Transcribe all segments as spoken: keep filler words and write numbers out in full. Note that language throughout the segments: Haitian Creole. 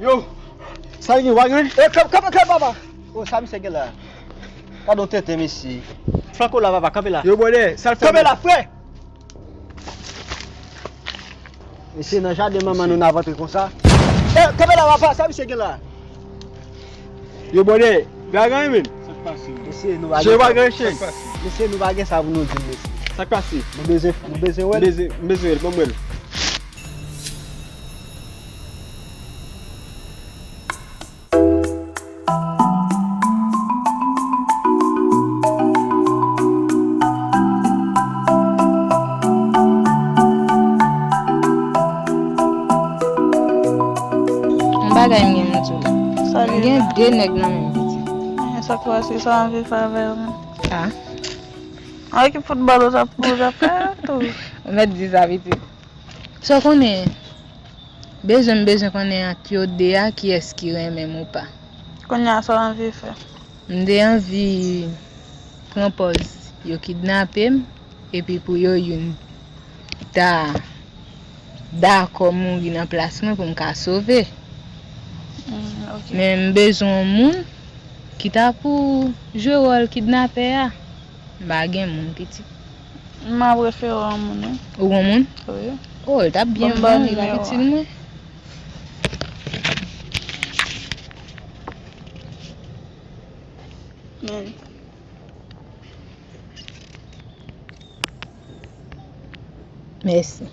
Yo, sa l gen, w a gen? E, kanpe, kanpe, kanpe, papa. O, sa misye gen la? Gade yon tenten, mesye. Franco la, papa, kanpe la. Yo, bwòdè, sa l fè? Kanpe la, frè. Mesye, nan jaden manman nou n ap antre konsa. E, kanpe la, papa, sa misye gen la? Yo, bwòdè, bagay, men. Sa k pase? Mesye, nou pa gen sa. Mesye, nou pa gen sa pou nou di l, mesye. Sa k pase? Nou bezwen, nou bezwen wè l. M bezwen, m bezwen wè l, ban m wè l. Yon bagay m gen m di w. Sa li gen la? De nèg nan men m, pitit. Sa k pase, sa anvi fè avè yo menm? Ah. An ekip foutbòl ou t ap, ou t ap fè tou. Ou mèt di sa, pitit. Sa w konnen, bezwen m bezwen konnen ant yo de a, kiyès ki renmen m ou pa. Kounye a, sa w anvi fè? M te anvi pran pòz yo kidnape m, epi pou yo youn ta dakò mouri nan plas mwen pou m ka sove. Mm, ok. Men m bezwen yon moun ki ta pou jwe wòl kidnapè a. M pa gen moun, pitit. M ap refere w yon moun, wi. Ou gon moun? Wi. Oh, l t ap byen bon, li pa itil mwen. Men. Mèsi.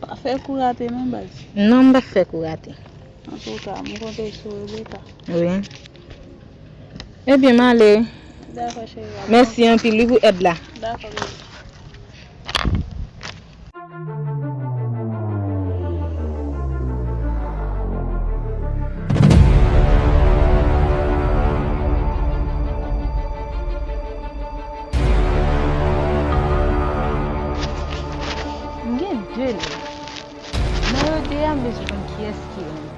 Pa fè kou rate non, baz. Non, m p ap fè kou rate. Antouka, m konte sou ou, Rebecca. Wi. Ebyen, m ale. Dakò, cheri. Mèsi anpil, wi, pou èd la. Dakò, bebe. M gen de nèg. Nan yo de a, m bezwen konn kiyès ki renmen.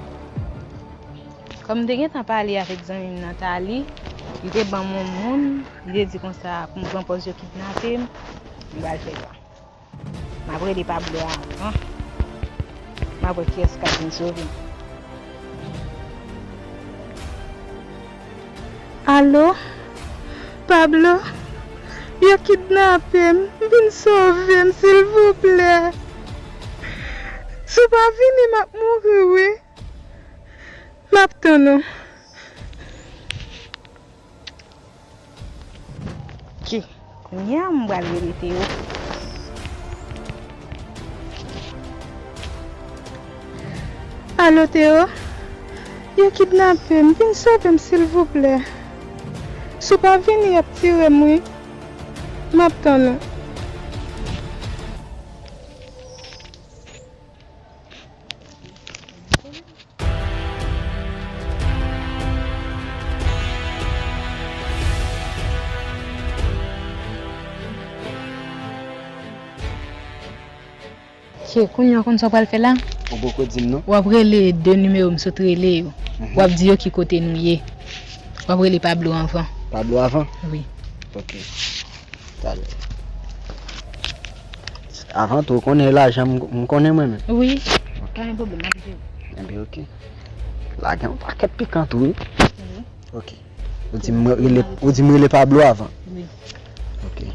Kòm m te gentan pale avèk zanmi m Nathalie, li te ban m yon moun, li te di konsa pou m pran pòz yo kidnape m, m pral fè sa. M ap rele Pablo avan. M ap wè kiyès k ap vin sove m. Alo? Pablo? Yo kidnape m. Vin sove m, silvouplè. Si w pa vini, m ap mouri, wi. M ap tann ou. Ok. Kounye a, m pral rele Théo. Alo, Théo? Yo kidnape m. Vin sove m, silvouplè. Si w pa vini, y ap tire m, wi. M ap tann ou. Ok, kounye a w konn sa w pral fè la? Ou poko di m non. W ap rele de nimewo m sot rele yo. Mhm. W ap di yo ki kote nou ye. W ap rele Pablo anvan. Pablo avan? Wi. Ok. Talè. Avan tou, ou konnen lajan m, m konnen mwen menm. Wi. Ok. Pa gen pwoblèm, m ap jere. Enben, ok. La gen yon pakèt pikan tou, wi. Wi. Ok. Ou di m rele, ou di m rele Pablo avan. Wi. Ok.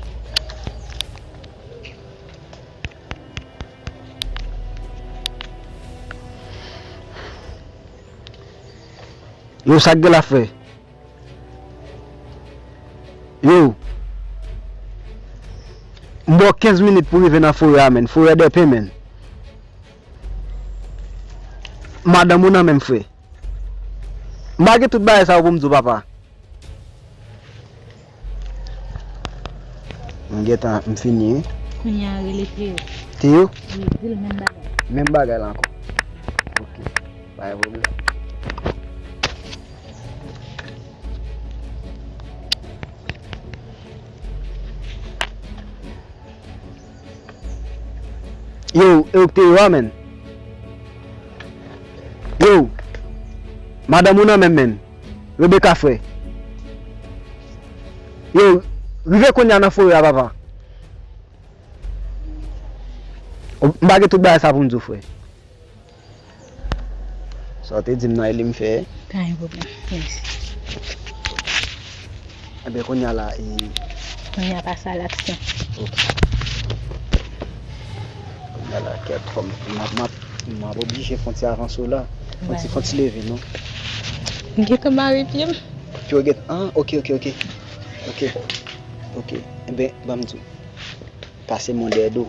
Yo, sa k gen la, frè? Yo, m ba w kenz minit pou w rive nan forè a, menn. Forè dè pen, menn. Madanm ou nan men m, frè. M pa gen tout bagay sa yo pou m di w, papa. M gentan, m fini, wi. Kounye a, rele Théo. Théo? Wi, di l menm bagay. Menm bagay la ankò. Ok. Pa gen pwoblèm. Yo, e ou k te yo a, menn? Yo, madanm ou nan men m, menn. Rebecca, frè. Yo, rive kounye a nan forè a, papa. M pa gen tout bagay sa pou m di w, frè. Sa w te di m nan e li m fè. Pa gen pwoblèm. Mèsi. Enben, kounye a la, e. Kounye a pase a laksyon. Ok. Kounye a la, kèt, fò m, m ap, m ap, m ap oblije fè yon ti avanse w la. Fè yon ti, fè yon ti leve, non? M gentan mare pye m. Pye w gen, ah, ok, ok, ok. Ok. Ok. Enben, ban m di w. Pase men w dèyè do.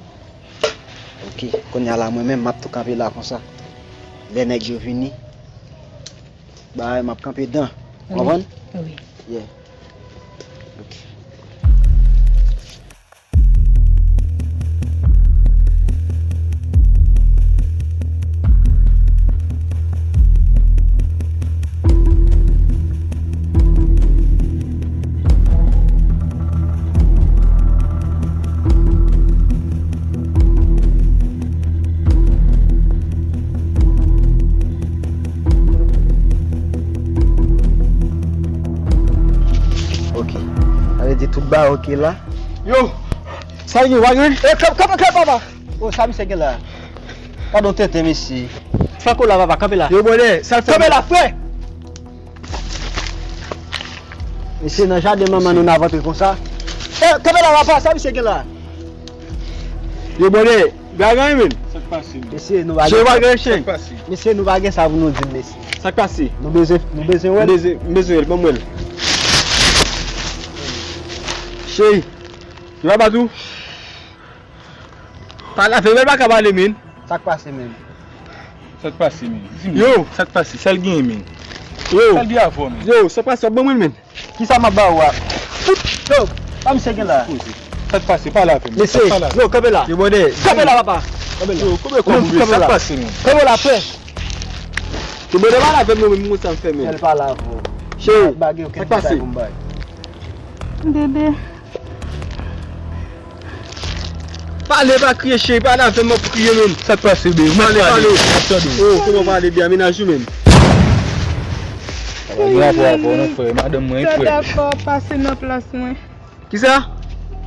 Ok. Kounye a la, mwen menm, m ap tou kanpe la konsa. Lè nèg yo vini, bagay, m ap kanpe dan. Ou konprann? Wi. Yeah. Ok. Ok. Sa vle di tout bagay ok la. Yo! Sa gen, w pa gen? E, kanpe, kanpe, kanpe, papa! O, sa misye gen la? Gadon tenten, mesye. Franco la, papa, kanpe la. Yo, brother, sa l fè? Kanpe la, frè! Mesye, nan jaden manman nou n ap antre konsa. E, kanpe la, papa, sa misye gen la? Yo, brother, bagay, men. Sa k pase, men? Mesye, nou pa gen. Sa k pase? Mesye, nou pa gen sa pou nou di, mesye. Sa k pase? Nou bezwen, nou bezwen wè l. M bezwen, m bezwen wè l, ban m wè l. Cheri, yo pa bat ou? Pale avè m, pa ka pale, men. Sa k pase, men? Sa k pase, men? Di m. Yo! Sa k pase? Sa l genyen, men? Yo! Sa l gen avè w, men? Yo, sa k pase? W ap ban mwen, men? Kisa m ap ba ou a? Yo, pa misye gen la. Sa k pase? Pale avè m. Mesye, yo, kanpe la. Yo, brother. Kanpe la, papa. Kanpe la. Yo, kanpe kòm ou vle. Sa k pase, men? Kanpe la, frè. Yo, brother, pale avè m, non, men, mwen sa m fè, men. Kèl pale avè w. Cheri, sa k pase? Dede. Pale, pa kriye, cheri, pale avè m, m ap kriye, menm. Sa k pase, bebe? Pale, pale. M ap tande w. Oh, kòman w pale byen, a menaj ou menm? Sa pa gen rapò avè w non, frè. Madanm mwen, frè. Dakò, pase nan plas mwen. Kisa?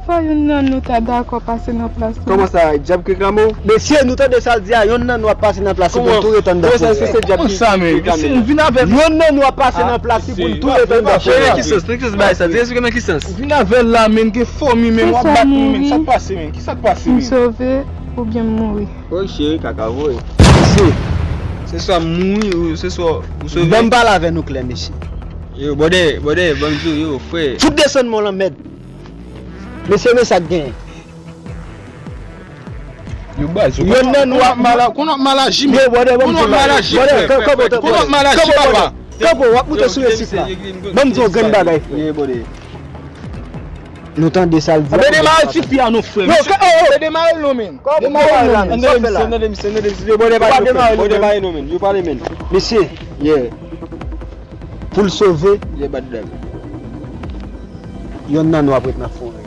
Fò youn nan nou ta dakò pase nan plas mwen. Kòman sa, dyab ki reklame w? Mesye, nou tande sa l di a, youn nan nou ap pase nan plas li pou l tou ret anndan fon. Kòman sa, se dyab ki reklame w? Youn nan nou ap pase nan plas li pou l tou ret anndan fon. Nan ki sans? Nan ki sans bagay sa? Di, esplike nan ki sans? Ou vin avè l la, men, gen fòmi, men, w ap bat nou, men. Sa k pase, men? Kisa k pase, men? M sove oubyen m mouri? Oy, cheri, kaka voye. Mesye. Se swa m mouri ou se swa ou sove. Ban m pale avè nou klè, mesye. Yo, brother, brother, ban m di w, yo, frè. Fout desann mwen lanmèd. Mesye, men sa k genyen. Yo, baz, yo, youn nan nou ap mal, konnen w ap mal aji, men. Yo, brother, ban m di w bagay. Konnen w ap mal aji, frè. Konnen w ap mal aji, papa. Kanpe, w ap moute sou resif la. Ban m di w yon grenn bagay, frè. Nou tande sa l di a. Anben demare ti fi a non, frè. Yo, ka-, oh, oh. Anben demare l non, men. Demare l non, men. Sa w fè la? Tande misye, tande misye, tande misye. Yo, brother, pa demare non, men. Yo, pale, men. Mesye. Yeah. Pou l sove. Yeah, bad dam. Youn nan nou ap ret nan forè.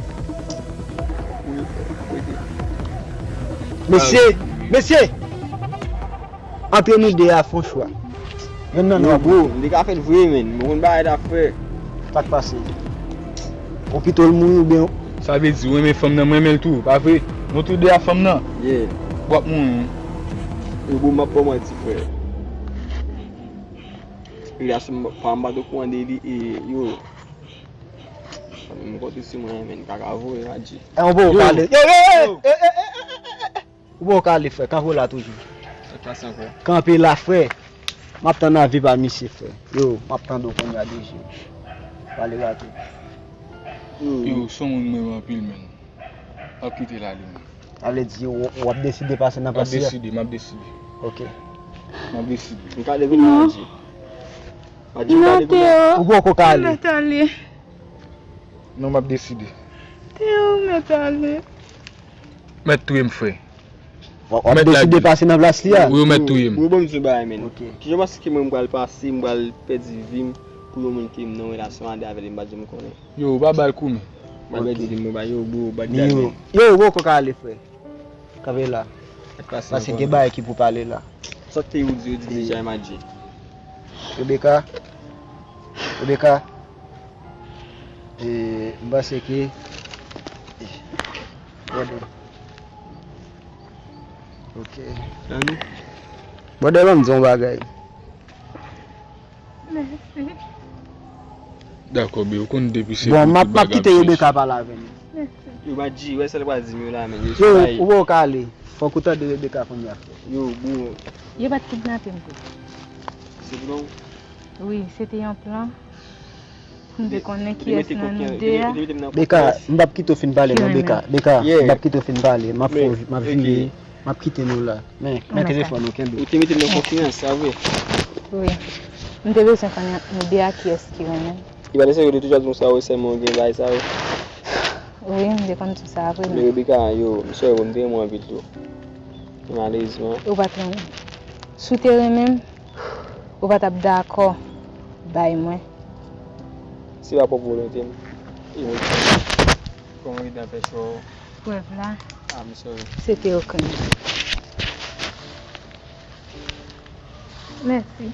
Mesye, mesye! Antre nou de a fè yon chwa. Youn nan nou ap. Yo, bro, li ka fè l vre, men. Mwen konn bagay la, frè. Sa k pase? Ou pito l mouri oubyen. Sa vle di, ou renmen fanm nan, mwen renmen l tou, pa vre? Nou tou de a fanm nan. Yeah. W ap mouri. Yo, bro, m ap ba w manti, frè. Relasyon pa m pa t okouran de li, e, yo. M konte sou mwen, men, kaka voye, adje. E, ou poko ale. Yo, yo, yo, yo. Ou poko ale, frè. Kanpe w la toujou. Sa k pase ankò? Kanpe la, frè. M ap tann avi pa misye, frè. Yo, m ap tande w kounye a, D J. Pale rapid. Yo, se yon moun m renmen anpil, men. M ap kite l ale, men. Sa vle di, w, w ap deside pase nan plas li a? M ap deside, m ap deside. Ok. M ap deside. M ka leve nan adje. Adje, m ka leve nan. Ou poko ka ale. Mèt ale. Non, m ap deside. Teo, mèt ale. Mèt touye m, frè. W ap deside pase nan plas li a? Wi, wi, mèt touye m. Wi, bon, m di w bagay, men. Ok. Kijan w panse ke mwen m pral pase, m pral pèdi vi m pou yon moun ke m nan relasyon a de avè li, m pa janm konnen? Yo, ou pa ba l kou, men. M pral pèdi vi m, mwen ba yo, bro, bad dam, men. Yo, ou poko ka ale, frè. Kanpe la. Paske gen bagay ki pou pale la. Sa w te ou di, ou di deja, M A J. Rebecca. Rebecca. E, m panse ke, e, brother. Ok. Brother, ban m di w yon bagay. Mèsi. Dakò, be, ou konn depi se Bon, pou m ap tout m ap bagay kite ap Rebecca pale avè m. Yo pa di, wè, sèl pa di m yo la, men yo Yo, bay. Ou pa ka ale. Fòk ou tande Rebecca kounye a. Yo, bon, Yo pa t kidnape m tou. se pou nou. Wi, se te yon plan. M te konnen Yo te kiyès mete nan konfyans, nou yo de te a. yo te mete m nan Beka, konfyans. m p ap kite w fin pale, non, Kimen Beka. men. Beka, m Yeah. p ap kite w fin pale. M ap fè Men, w- m ap ok. vire. M ap kite nou la. Men, men Mwen telefòn ou kenbe. Ou te mete m nan konfyans, sa vre. Wi. M te bezwen konnen nou de a kiyès ki renmen. Li pa te serye de tout fason sa, ou sèlman ou gen bay sa, ou. Wi, m te konn tout sa apre Men men. Rebecca, yo, m sè ou, m te renmen anpil tou. Malerezman. Ou pa t renmen. Si w te renmen m, ou pa t ap dakò bay mwen. Se pa pwòp volonte m. E mwen, kòman ou te ap fè chwa ou? Prèv la, Ah, I'm sorry. se te okenn. Mèsi.